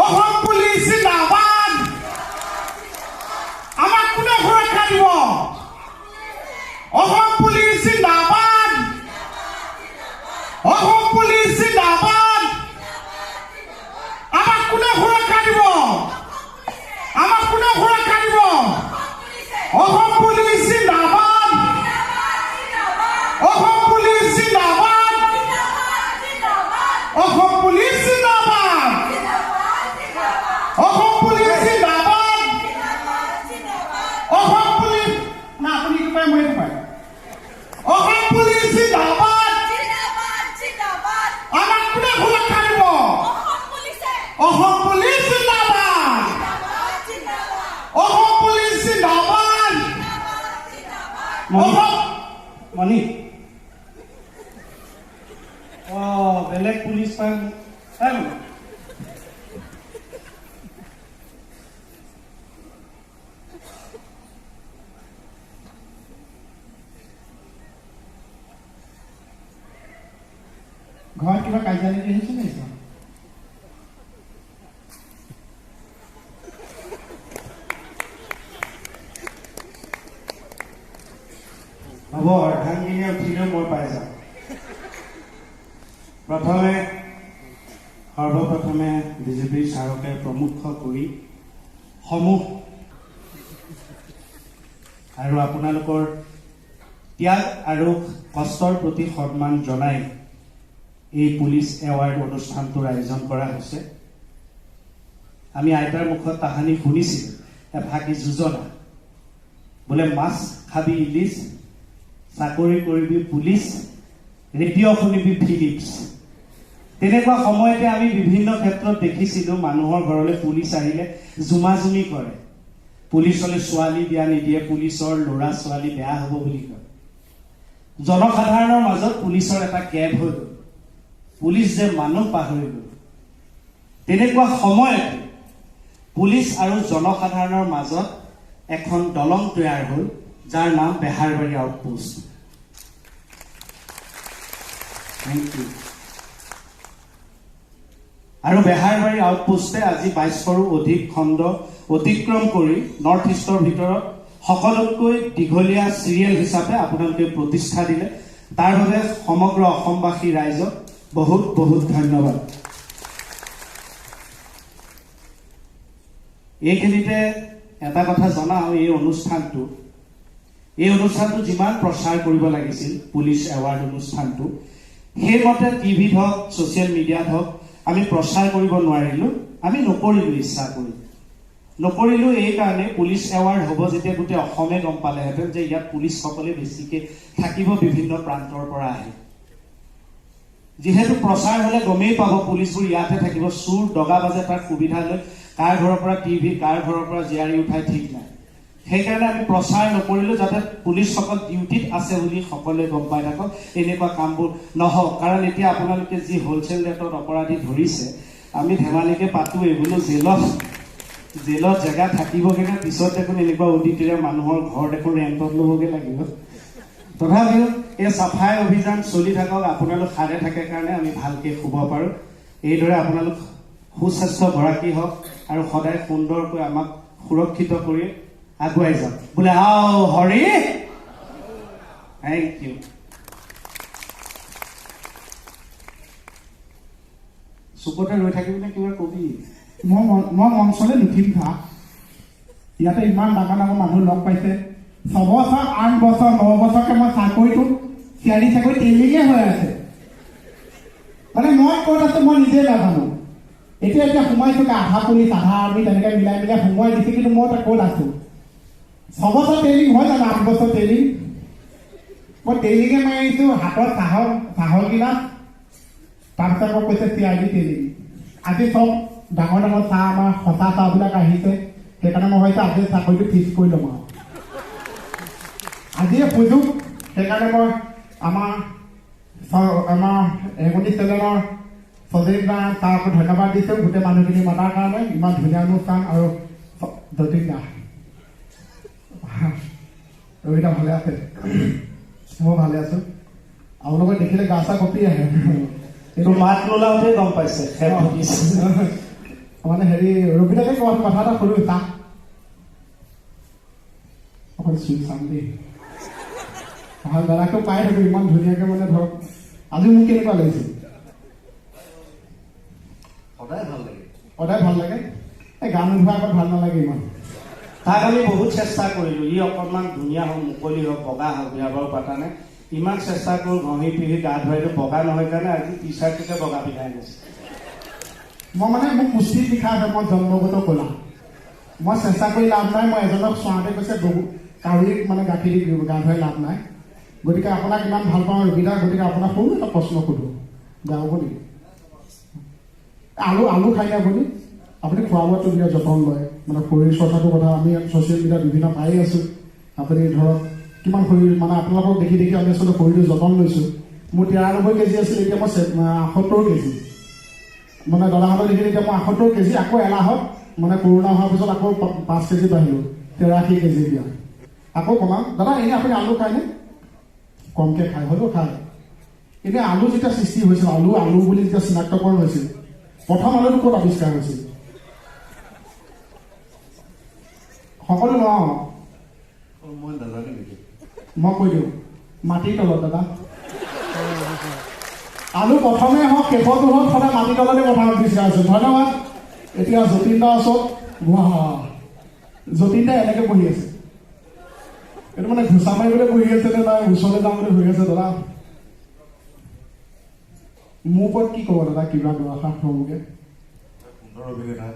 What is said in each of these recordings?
Assam police জিন্দাবাদ। আমাক কোনে সুৰক্ষা দিব? অসম পুলিচ জিন্দাবাদ, অসম পুলিচ জিন্দাবাদ। আমাক কোনে সুৰক্ষা দিব? আমাক কোনে সুৰক্ষা দিব? অসম পুলিচ জিন্দাবাদ, অসম পুলিচ জিন্দাবাদ, অসম পুলিচ জিন্দাবাদ, অসম পুলিচ জিন্দাবাদ, অসম পুলিচ। না, আপুনি এইটো পায়, মই এইটো পায়। অসম পুলিচ জিন্দাবাদ। আমাক কোনে সুৰক্ষা দিব? অসম পুলিচ জিন্দাবাদ, অসম পুলিচ জিন্দাবাদ। অসম মণি, অ বেলেগ পুলিচ পাই পাই গ'লো। ঘৰত কিবা কাজিয়া লাগি আহিছে নেকি? হ'ব, অৰ্ধাংগিনীয়ে উঠিলেও মই পাই যাম। প্ৰথমে সৰ্বপ্ৰথমে বিজেপিৰ ছাৰকে প্ৰমুখ কৰি সমূহ আৰু আপোনালোকৰ ত্যাগ আৰু কষ্টৰ প্ৰতি সন্মান জনাই এই পুলিচ এৱাৰ্ড অনুষ্ঠানটোৰ আয়োজন কৰা হৈছে। আমি আইতাৰ মুখত তাহানি শুনিছিলোঁ এফাকি যোজনা, বোলে মাছ খাবি ইলিচ, চাকৰি কৰিবি পুলিচ, ৰেডিঅ' শুনিবি ফিলিপছ। তেনেকুৱা সময়তে আমি বিভিন্ন ক্ষেত্ৰত দেখিছিলোঁ মানুহৰ ঘৰলৈ পুলিচ আহিলে জুমা জুমি কৰে, পুলিচলৈ ছোৱালী বিয়া নিদিয়ে, পুলিচৰ ল'ৰা ছোৱালী বেয়া হ'ব বুলি কয়। জনসাধাৰণৰ মাজত পুলিচৰ এটা কেব হৈ গ'ল, পুলিচ যে মানুহ পাহৰি গ'ল। তেনেকুৱা সময়তে পুলিচ আৰু জনসাধাৰণৰ মাজত এখন দলং তৈয়াৰ হ'ল, যাৰ নাম বেহাৰবাৰী আউটপোষ্ট। Thank U. আৰু বেহাৰবাৰী আউটপোষ্টে আজি 22ৰো অধিক খণ্ড অতিক্ৰম কৰি নৰ্থ ইষ্টৰ ভিতৰত সকলোতকৈ দীঘলীয়া চিৰিয়েল হিচাপে আপোনালোকে প্ৰতিষ্ঠা দিলে। তাৰ বাবে সমগ্ৰ অসমবাসী ৰাইজক বহুত বহুত ধন্যবাদ। এইখিনিতে এটা কথা জনাওঁ, এই অনুষ্ঠানটো যিমান প্ৰচাৰ কৰিব লাগিছিল পুলিচ এৱাৰ্ড অনুষ্ঠানটো, সেইমতে টিভিত হওক, ছ'চিয়েল মিডিয়াত হওক, আমি প্ৰচাৰ কৰিব নোৱাৰিলোঁ। আমি নকৰিলোঁ, ইচ্ছা কৰি নকৰিলোঁ। এইকাৰণে পুলিচ এৱাৰ্ড হ'ব যেতিয়া গোটেই অসমে গম পালেহেঁতেন যে ইয়াত পুলিচসকলে বেছিকে থাকিব বিভিন্ন প্ৰান্তৰ পৰা আহি। যিহেতু প্ৰচাৰ হ'লে গমেই পাব পুলিচবোৰ ইয়াতে থাকিব, চোৰ দগা বাজে তাৰ সুবিধা লৈ কাৰ ঘৰৰ পৰা টিভি, কাৰ ঘৰৰ পৰা জীয়াৰী উঠাই ঠিক নাই। সেইকাৰণে আমি প্ৰচাৰ নকৰিলোঁ, যাতে পুলিচসকল ডিউটিত আছে বুলি সকলোৱে গম পাই থাকক, এনেকুৱা কামবোৰ নহওক। কাৰণ এতিয়া আপোনালোকে যি হ'লচেল ৰেটত অপৰাধী ধৰিছে, আমি ধেমালিকে পাতোৱেই বোলো জেলত জেগা থাকিবগৈ নে, পিছত দেখোন এনেকুৱা অডিটৰিয়াম মানুহৰ ঘৰ দেখোন ৰেণ্টত ল'বগৈ লাগিব। তথাপিও এই চাফাই অভিযান চলি থাকক, আপোনালোক সাৰে থাকে কাৰণে আমি ভালকে শুব পাৰোঁ। এইদৰে আপোনালোক সুস্বাস্থ্য গৰাকী হওক আৰু সদায় সুন্দৰকৈ আমাক সুৰক্ষিত কৰি আগুৱাই যাওক। বোলে আও হৰি, thank U. চুকতে ৰৈ থাকিবি নে কিবা কবি? মই মঞ্চলৈ নুঠিম খা। ইয়াতে ইমান ডাঙৰ ডাঙৰ মানুহ লগ পাইছে। 6 বছৰ, 8 বছৰ, 9 বছৰকে মই চাকৰিটো চিআইডি চাকৰি ট্ৰেইনিঙে হৈ আছে। মানে মই ক'ত আছো মই নিজে নাজানো। এতিয়া এতিয়া সোমাইছো, আধা পুলিচ আধা আৰ্মি তেনেকে মিলাই মিলাই সোমোৱাই দিছে, কিন্তু মই তাত ক'ত আছো? 6 বছৰ ট্ৰেইনিং হয় জানো? 8 বছৰ ট্ৰেইনিং মই ট্ৰেইনিঙে মাৰিছো, হাতত চাহৰ গিলাচ, তাৰপিছত মোক কৈছে চিআইডি ট্ৰেইনিং। আজি চব ডাঙৰ ডাঙৰ চাহ, আমাৰ সঁচা চাহবিলাক আহিছে। সেইকাৰণে মই ভাবিছোঁ আজি চাকৰিটো ফিক্স কৰি ল'ম আৰু আজিয়ে সুযোগ। সেইকাৰণে মই আমাৰ ৰেঙনি চেনেলৰ সজীৱ দা ছাৰকো ধন্যবাদ দিছোঁ গোটেই মানুহখিনি মতাৰ কাৰণে, ইমান ধুনীয়া অনুষ্ঠান। আৰু যতীন দা, ৰবিদা ভালে আছে? মই ভালে আছো। আপোনালোকক দেখিলে গা চা কঁপি আহে। এইটো মাত নোলাওঁতে গম পাইছে, খেপ ফুটিছে। মানে হেৰি ৰবিদাকে কথা এটা সুধো, তাক অকণ চুই চাম দেই। ভাল দাদাকো পাই থাকো ইমান ধুনীয়াকে, মানে ধৰক আজি মোক কেনেকুৱা লাগিছে? সদায় ভাল লাগে। সদায় ভাল লাগে। এই গান নোধোৱাৰ আগত ভাল নালাগে ইমান। তাক আমি বহুত চেষ্টা কৰিলোঁ, ই অকণমান ধুনীয়া হওক, মুকলি হওক, বগা হওক, বিয়া বাৰু পাতা নাই, ইমান চেষ্টা কৰোঁ, ঘঁহি পিহি গা ধুৱাইলো, বগা নহয় কাৰণে আজি টি চাৰ্টটোকে বগা পিন্ধাই গৈছে। মই মানে মোক কুস্তিত লিখা আছে, মই জন্মগত ক'লা, মই চেষ্টা কৰি লাভ নাই। মই এজনক চোৱাতে কৈছে কাউৰীক মানে গাখীৰ দি গা ধুৱাই লাভ নাই। গতিকে আপোনাক ইমান ভাল পাওঁ ৰবিদা, গতিকে আপোনাক সৰু এটা প্ৰশ্ন সোধোঁ, বেয়া হ'ব নেকি? আলু আলু খাইনে আপুনি? আপুনি খোৱা বোৱাটো বিৰাট যতন লয়, মানে শৰীৰ চৰ্চাটোৰ কথা আমি ছ'চিয়েল মিডিয়াত বিভিন্ন পায়ে আছোঁ। আপুনি ধৰক কিমান শৰীৰ, মানে আপোনালোকক দেখি দেখি আমি আচলতে শৰীৰটো যতন লৈছোঁ। মোৰ 93 কেজি আছিল, এতিয়া মই 78 কেজি। মানে দাদাহঁতৰ দেখিলে এতিয়া মই 78 কেজি, আকৌ এলাহত মানে কৰোণা হোৱাৰ পিছত আকৌ 5 কেজি বাঢ়িলোঁ, 83 কেজি এতিয়া আকৌ কমাম। দাদা এনেই আপুনি আলু খায়নে? কমকৈ খায়, হ'লেও খায়। এনেই আলু যেতিয়া সৃষ্টি হৈছিল, আলু আলু বুলি যেতিয়া চিনাক্তকৰণ হৈছিল, প্ৰথম আলুটো ক'ত আৱিষ্কাৰ হৈছিল? সকলো লওঁ মই নাজানো, মই কৈ দিওঁ, মাটিৰ তলত। দাদা আলু প্ৰথমে হওক শেষতো হওক, সদায় মাটিৰ তলতে প্ৰথম আৱিষ্কাৰ হৈছিল। ধন্যবাদ। এতিয়া যতীন দা ওচৰত, যতীন দা এনেকে বহি আছে, এইটো মানে ঘোচা মাৰিবলৈ বহি আছে নে নাই ওচৰলৈ যাম বুলি বহি আছে? দাদা মোৰ ওপৰত কি ক'ব দাদা, কিবা দুআষাৰ হ'বগে? সুন্দৰ অভিনেতা,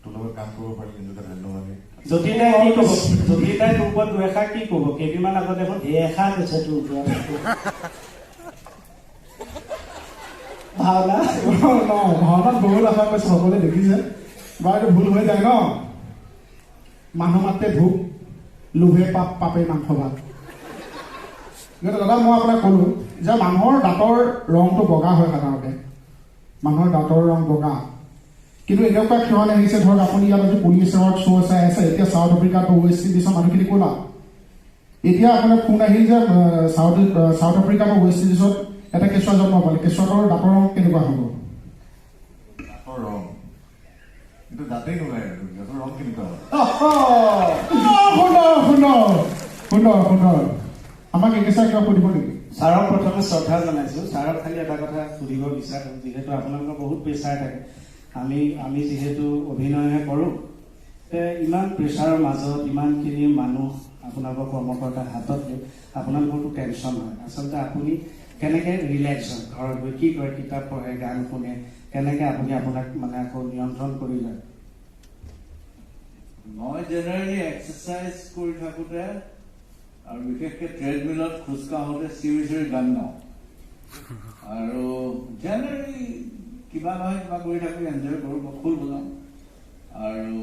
তোৰ লগত কাম কৰিব পাৰি নিজকে ধন্যবাদ। যতীন দাই কি ক'ব? যতীন দাই তোৰ ওপৰত দুএষাৰ কি ক'ব? কেইদিনমান আগত দেখোন এষাৰ কৈছে তোৰ ওপৰত। ভাওনা ন, ভাওনাত বহুত আশা কৈছে, সকলোৱে দেখিছে বাৰু, এইটো ভুল হৈ যায় ন। মানুহ মাত্ৰে ভোক, লোভে পাপ, পাপে মাংস ভাত। গতিকে দাদা মই আপোনাক ক'লো যে মানুহৰ দাঁতৰ ৰংটো বগা হয়, সাধাৰণতে মানুহৰ দাঁতৰ ৰং বগা, কিন্তু এনেকুৱা ক্ষণ আহিছে, ধৰক আপুনি ইয়াত আজি পুলিচ এৱাৰ্ড শ্ব' চাই আছে, এতিয়া চাউথ আফ্ৰিকাত বা ৱেষ্ট ইণ্ডিজৰ মানুহখিনি ক'লা, এতিয়া আপোনাৰ ফোন আহিল যে চাউথ আফ্ৰিকা বা ৱেষ্ট ইণ্ডিজত এটা কেঁচুৱা জন্ম পালে, কেঁচুৱাটোৰ দাঁতৰ ৰং কেনেকুৱা হ'ব? দাঁতৰ ৰং কিন্তু দাঁতেই নোলায়, দাঁতৰ ৰং কেনেকুৱা হ'ব? সুন্দৰ সুন্দৰ সুন্দৰ সুন্দৰ। আমাক একেচাৰ কিবা সুধিব নেকি? ছাৰক প্ৰথমে শ্ৰদ্ধা জনাইছোঁ। ছাৰক খালি এটা কথা সুধিব বিচাৰোঁ, যিহেতু আপোনালোকৰ বহুত প্ৰেছাৰ থাকে, আমি যিহেতু অভিনয়হে কৰোঁ, ইমান প্ৰেছাৰৰ মাজত ইমানখিনি মানুহ আপোনালোকৰ কৰ্মকৰ্তাৰ হাতত লৈ আপোনালোকৰতো টেনশ্যন হয়। আচলতে আপুনি কেনেকৈ ৰিলেক্স হয়? ঘৰত গৈ কি কৰে? কিতাপ পঢ়ে, গান শুনে, কেনেকৈ আপুনি আপোনাক মানে আকৌ নিয়ন্ত্ৰণ কৰি লয়? মই জেনেৰেলি এক্সাৰচাইজ কৰি থাকোঁতে আৰু বিশেষকৈ ট্ৰেডমিলত খোজকাঢ়োঁতে চিঞৰি চিঞৰি গান গাওঁ, আৰু জেনেৰেলি কিবা নহয় কিবা কৰি থাকোঁ, এনজয় কৰোঁ, মই খোল বজাওঁ, আৰু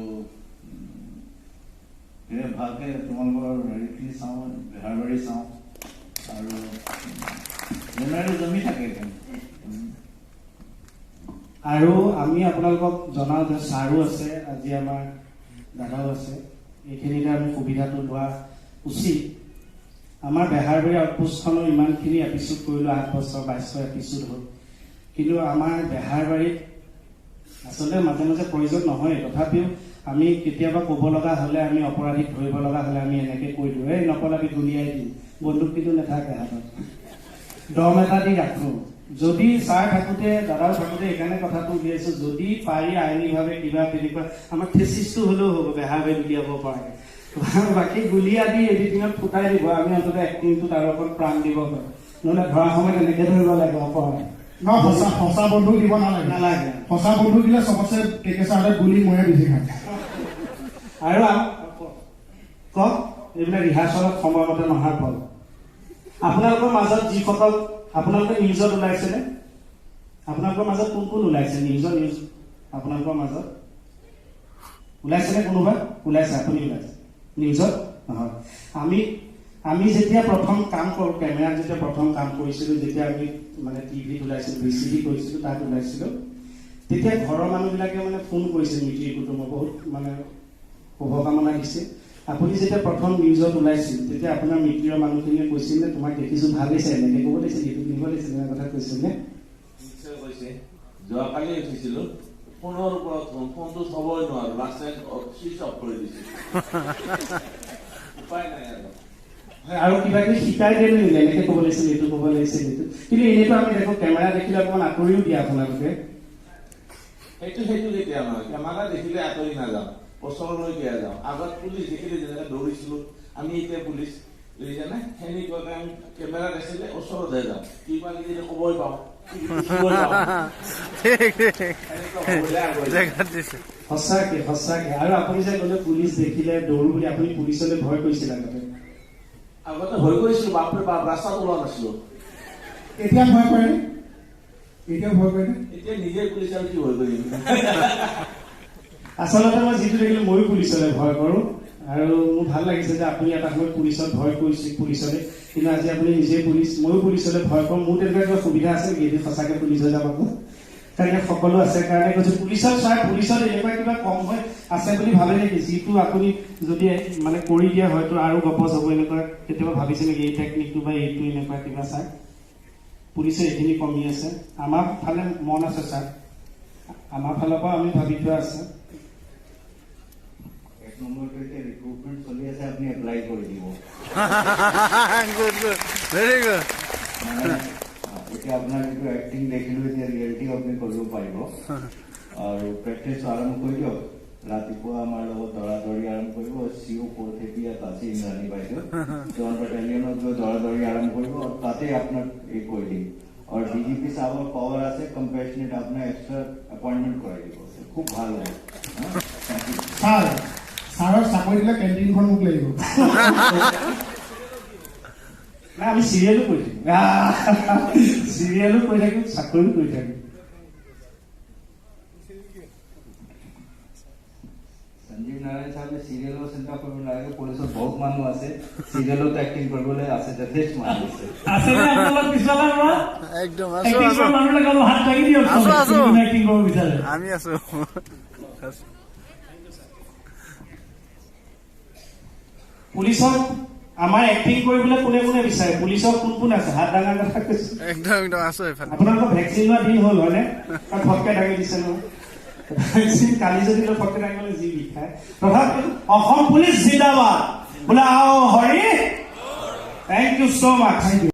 ভালকৈ তোমালোকৰ হেৰিখিনি চাওঁ, বেহাৰবাৰী চাওঁ, আৰু জেনেৰেলি জমি থাকে এইখিনি। আৰু আমি আপোনালোকক জনাওঁ যে ছাৰো আছে, আজি আমাৰ দাদাও আছে, এইখিনিতে আমি সুবিধাটো লোৱা উচিত। আমাৰ বেহাৰবাৰী আউটপোষ্টখনো ইমানখিনি এপিচোড কৰিলোঁ, 8 বছৰ 22 এপিচোড হ'ল, কিন্তু আমাৰ বেহাৰবাৰীত আচলতে মাজে মাজে প্ৰয়োজন নহয়, তথাপিও আমি কেতিয়াবা ক'ব লগা হ'লে, আমি অপৰাধীক ধৰিব লগা হ'লে আমি এনেকৈ কৈ দিওঁ, এই নপলাবি গুলিয়াই দিম, বন্দুক কিন্তু নাথাকে হাতত, দম এটা দি ৰাখোঁ। যদি ছাৰ থাকোঁতে দাদাও থাকোঁতে সেইকাৰণে কথাটো উলিয়াইছোঁ, যদি পাৰি আইনীভাৱে কিবা তেনেকুৱা আমাৰ থেচিছটো হ'লেও হ'ব বেহাৰবাৰীত উলিয়াব পৰাকৈ, বাকী গুলি আদি এডিটিঙত ফুটাই দিব, আমি অন্ততঃ এক্টিংটোত আৰু অকণ প্ৰাণ দিব পাৰোঁ, নহ'লে ধৰা সময়ত এনেকৈ ধৰিব লাগে অপৰাধ। ন, সঁচা বন্ধুক দিব নালাগে। নালাগে। সঁচা বন্ধু দিলে চবতছে কেকেচাৰ হাতত গুলি ময়ে বেছি খায়। আৰু কওক, এইবিলাক ৰিহাৰ্চেলত সময়মতে নহাৰ ফল। আপোনালোকৰ মাজত যিসকল, আপোনালোকে নিউজত ওলাইছেনে? আপোনালোকৰ মাজত কোন কোন ওলাইছে নিউজত? নিউজ আপোনালোকৰ মাজত ওলাইছেনে কোনোবা? ওলাইছে, আপুনি ওলাইছে নিউজত? নহয়। আমি যেতিয়া প্ৰথম কাম কৰোঁ, কেমেৰাত যেতিয়া প্ৰথম কাম কৰিছিলোঁ, যেতিয়া আমি মানে টিভিত ওলাইছিলোঁ, ভিচিডি কৰিছিলোঁ, তাত ওলাইছিলোঁ, তেতিয়া ঘৰৰ মানুহবিলাকে মানে ফোন কৰিছিল, মিতিৰ কুটুমৰ বহুত মানে শুভকামনা দিছিল। আপুনি যেতিয়া প্ৰথম নিউজত ওলাইছিল, তেতিয়া আপোনাৰ মিতিৰৰ মানুহখিনিয়ে কৈছিল নে তোমাক দেখিছোঁ ভাল লাগিছে, এনেকৈ ক'ব লাগিছিল, এইটো কিনিব লাগিছিল, এনেকুৱা কথা কৈছিল নে? নিশ্চয় কৈছে। যোৱাকালি উঠিছিলোঁ, ফোনৰ ওপৰত ফোন, ফোনটো থবই নোৱাৰো, লাষ্ট টাইম চুইচ অফ কৰি দিছো, উপায় নাই আৰু। আৰু কিবা কিবি শিকাই দিয়ে নেকি, এনেকে ক'ব লাগিছিল, এইটো ক'ব লাগিছিল, এইটো? কিন্তু এনেইতো আমি দেখো কেমেৰা দেখিলে অকণমান আঁতৰিও দিয়ে আপোনালোকে। সেইটো কেতিয়া নহয়, কেমেৰা দেখিলে আঁতৰি নাযাওঁ, ওচৰলৈকে যাওঁ। আগত পুলিচ দেখিলে যেনেকে দৌৰিছিলো, আমি এতিয়া পুলিচ বুজিছানে, সেনেকুৱাকে আমি কেমেৰা দেখিলে ওচৰতহে যাওঁ, কিবা কিবি ক'বই পাওঁ। সঁচাকে সঁচাকে। আৰু আপুনি যে ক'লে পুলিচ দেখিলে দৌৰো বুলি, আপুনি পুলিচলৈ ভয় কৰিছিল আগতে? আগতে ভয় কৰিছিলো, বাপৰে বাপ, ৰাস্তাত ওলোৱা নাছিলো। এতিয়া ভয় কৰেনে? এতিয়া ভয় কৰেনে? এতিয়া নিজে পুলিচ আৰু কি ভয় কৰিম? আচলতে মই যিটো দেখিলো, ময়ো পুলিচলৈ ভয় কৰো। আৰু মোৰ ভাল লাগিছে যে আপুনি এটা সময়ত পুলিচত ভয় কৰিছিল পুলিচলৈ, কিন্তু আজি আপুনি নিজে পুলিচ। ময়ো পুলিচলৈ ভয় কৰোঁ। মোৰ তেনেকুৱা কিবা সুবিধা আছে নেকি যদি সঁচাকে পুলিচ হৈ যাব? আকৌ কাৰণ সকলো আছে কাৰণে কৈছো। পুলিচত চাই পুলিচত এনেকুৱা কিবা কম হৈ আছে বুলি ভাবে নেকি, যিটো আপুনি যদি মানে কৰি দিয়ে হয়তো আৰু গপচ হ'ব, এনেকুৱা কেতিয়াবা ভাবিছে নেকি এই টেকনিকটো বা এইটো এনেকুৱা কিবা? ছাৰ পুলিচে এইখিনি কমি আছে, আমাৰ ফালে মন আছে ছাৰ, আমাৰ ফালৰ পৰা আমি ভাবি থোৱা আছে। এক নম্বৰটো এতিয়া ৰিক্ৰুটমেণ্ট চলি আছে, আপুনি এপ্লাই কৰি দিব। Good good, very good. মানে এতিয়া আপোনাৰ যিটো এক্টিং দেখিলো, এতিয়া ৰিয়েলিটি আপুনি কৰিব পাৰিব। আৰু প্ৰেক্টিচ আৰম্ভ কৰি দিয়ক। ৰাতিপুৱা আমাৰ লগত দৌৰা দৌৰি আৰম্ভ কৰিব। চি অ' ফ'ৰ্থ এপিয়াত আছে ইন্দ্ৰাণী বাইদেউ, তেওঁৰ বেটেলিয়নত গৈ দৌৰা দৌৰি আৰম্ভ কৰিব আৰু তাতে আপোনাক এই কৰি দিম। আৰু ডি জি পি চাহাবৰ পাৱাৰ আছে, কম্পেশ্যনেট, আপোনাৰ এক্সট্ৰা এপইণ্টমেণ্ট কৰাই দিব, খুব ভাল হ'ব। ছাৰ, ছাৰক চাকৰি দিলে কেণ্টিনখন মোক লাগিব। নাই, আমি চিৰিয়েলো কৰি থাকিম, চিৰিয়েলো কৰি থাকিম, চাকৰিও কৰি থাকিম। সঞ্জীৱ নাৰায়ণ চাহাবে চিৰিয়েলৰ চিন্তা কৰিব নালাগে, পুলিচত বহুত মানুহ আছে, চিৰিয়েলত এক্টিং কৰিবলৈ আছে, যথেষ্ট মানুহ আছে। আছেনে আপোনালোক পিছফালৰ পৰা? একদম আছো। এক্টিং আছো কৰা মানুহবিলাক অলপ হাত দাঙি দিয়ক। আছো, আছো। এক্টিং কৰিব বিচাৰে? আমি আছো। পুলিচত আমাৰ এক্টিং কৰিবলৈ কোনে কোনে বিচাৰে? পুলিচত কোন কোন আছে? হাত দাঙাৰ কথা কৈছো। একদম একদম আছো এইফালে। আপোনালোকৰ ভেকচিন লোৱা দিন হ'ল হয়নে? তাত ফটকে দাঙি দিছে নহয় ভেকচিন, কালি যদি লৈ ফটকে দাঙিবলৈ যি বিষায়। তথাপি অসম পুলিচ জিন্দাবাদ বোলে। আও Hari, thank you so much. Thank you.